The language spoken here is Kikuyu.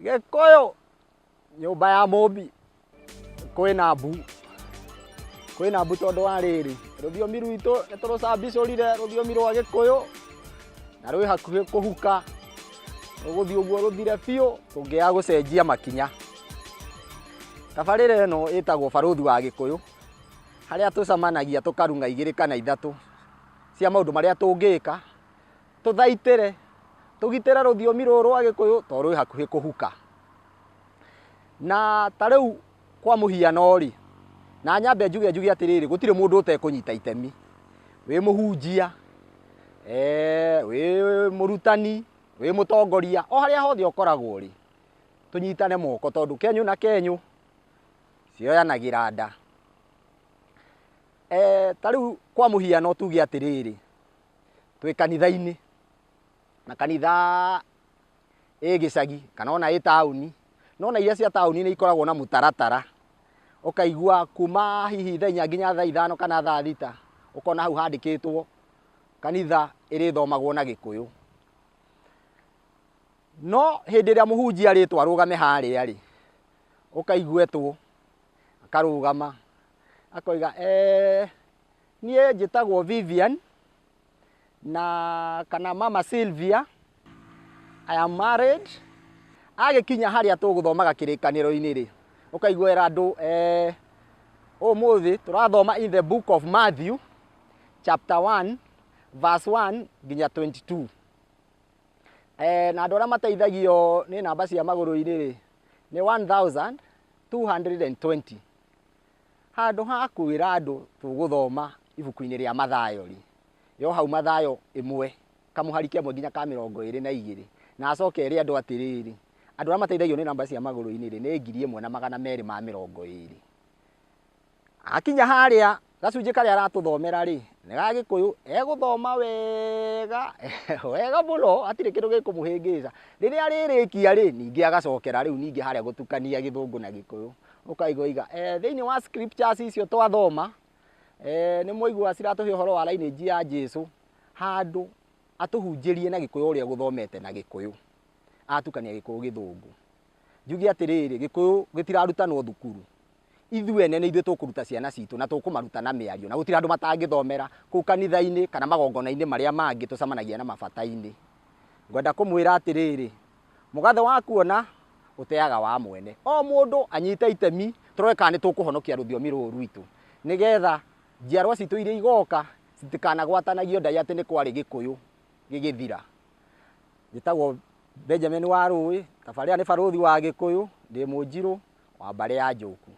Gĩkũyũ nyũmba ya mũmbi kwĩna mbu, kwĩna mbu tondũ wa rĩrĩ, rũthiomi rwitũ nĩ tũrũcambicũrire rũthiomi rwa Gĩkũyũ na rwĩ hakuhĩ kũhuka, rũgũthiĩ ũguo rũthire biũ tũngĩaga gũcenjia makinya. Tabarĩra ĩno ĩtagwo Barũthi wa Gĩkũyũ, harĩa tũcemanagia tũkarung'a igĩrĩ kana ithatũ cia maũndũ marĩa tũngĩka tũthaitĩre, tũgitĩre rũthiomi rũrũ rwa Gĩkũyũ tondũ rwĩ hakuhĩ kũhuka. Na ta rĩu kwa mũhiano rĩ, na nyambe njuge njuge atĩrĩrĩ, gũtirĩ mũndũ ũtekũnyita itemi. Wĩ mũhunjia, wĩ mũrutani, wĩ mũtongoria, o harĩa hothe ũkoragwo rĩ, tũnyitane moko tondũ kenyũ na kenyũ cioyanagĩra nda. Ta rĩu kwa mũhiano tuge atĩrĩrĩ, twĩ kanitha-inĩ, na kanitha ĩ gĩcagi kana ona ĩ taũni, no ona iria cia taũni nĩ ikoragwo na mũtaratara, ũkaigua kuma hihi thaa inya nginya thaa ithano kana thaa thita, ũkona hau handĩkĩtwo kanitha ĩrĩthomagwo na Gĩkũyũ. No hĩndĩ ĩrĩa mũhunjia arĩtwo arũgame harĩa rĩ, ũkaigua etwo, akarũgama, akoiga niĩ njĩtagwo Vivian na kana Mama Sylvia, I am married. Agĩkinya harĩa tũgũthomaga kĩrĩkanĩro-inĩ rĩ, ũkaigua era andũ ũmũthĩ tũrathoma in the book of Matthew chapter 1 verse 1 nginya 22. Na andũ arĩa mateithagio nĩ namba cia magũrũ-inĩ rĩ, nĩ 1220. Handũ ha kwĩra andũ tũgũthoma ibuku-inĩ rĩa Mathayo rĩ, yo hau Mathayo ĩmwe kamũhari kemwe nginya ka mĩrongo ĩrĩ na igĩrĩ, na acoke ere andũ atĩrĩrĩ, andũ arĩa mateithagio nĩ namba cia magũrũ-inĩ rĩ, nĩ 1220. Akinya harĩa gacunjĩ karĩa aratũthomera rĩ, nĩ ga Gĩkũyũ, egũthoma wega, wega mũno, hatirĩ kĩndũ gĩkũmũhĩngĩca. Rĩrĩa arĩrĩkia rĩ, ningĩ agacokera rĩu ningĩ harĩa gũtukania Gĩthũngũ na Gĩkũyũ. Ũkaigua oiga, thĩinĩ wa scriptures icio twathoma, nĩ mwaigua ciratũhe ũhoro wa lineage ya Jesu, handũ atũhunjĩrie na Gĩkũyũ ũrĩa gũthomete na Gĩkũyũ. Atukania Gĩkũyũ Gĩthũngũ. Njuge atĩrĩrĩ, Gĩkũyũ gĩtirarutanwo thukuru. Ithuĩ ene nĩ ithuĩ tũkũruta ciana citũ na tũkũmaruta na mĩario na gũtirĩ andũ matangĩthomera kũu kanitha-inĩ kana magongona-inĩ marĩa mangĩ tũcemanagia na mabata-inĩ. Ngwenda kũmwĩra atĩrĩrĩ, mũgathe wa kuona ũteaga wa mwene. O mũndũ anyite itemi tũrore kana nĩ tũkũhonokia rũthiomi rũrũ rwitũ nĩgetha njiarwa citũ iria igoka citikanagwatanagio ndai atĩ nĩ kwarĩ Gĩkũyũ gĩgĩthira. Njĩtagwo Benjamin Warũĩ, tabarĩra nĩ Barũthi wa Gĩkũyũ, ndĩ Mũnjirũ wa mbarĩ ya Njũku.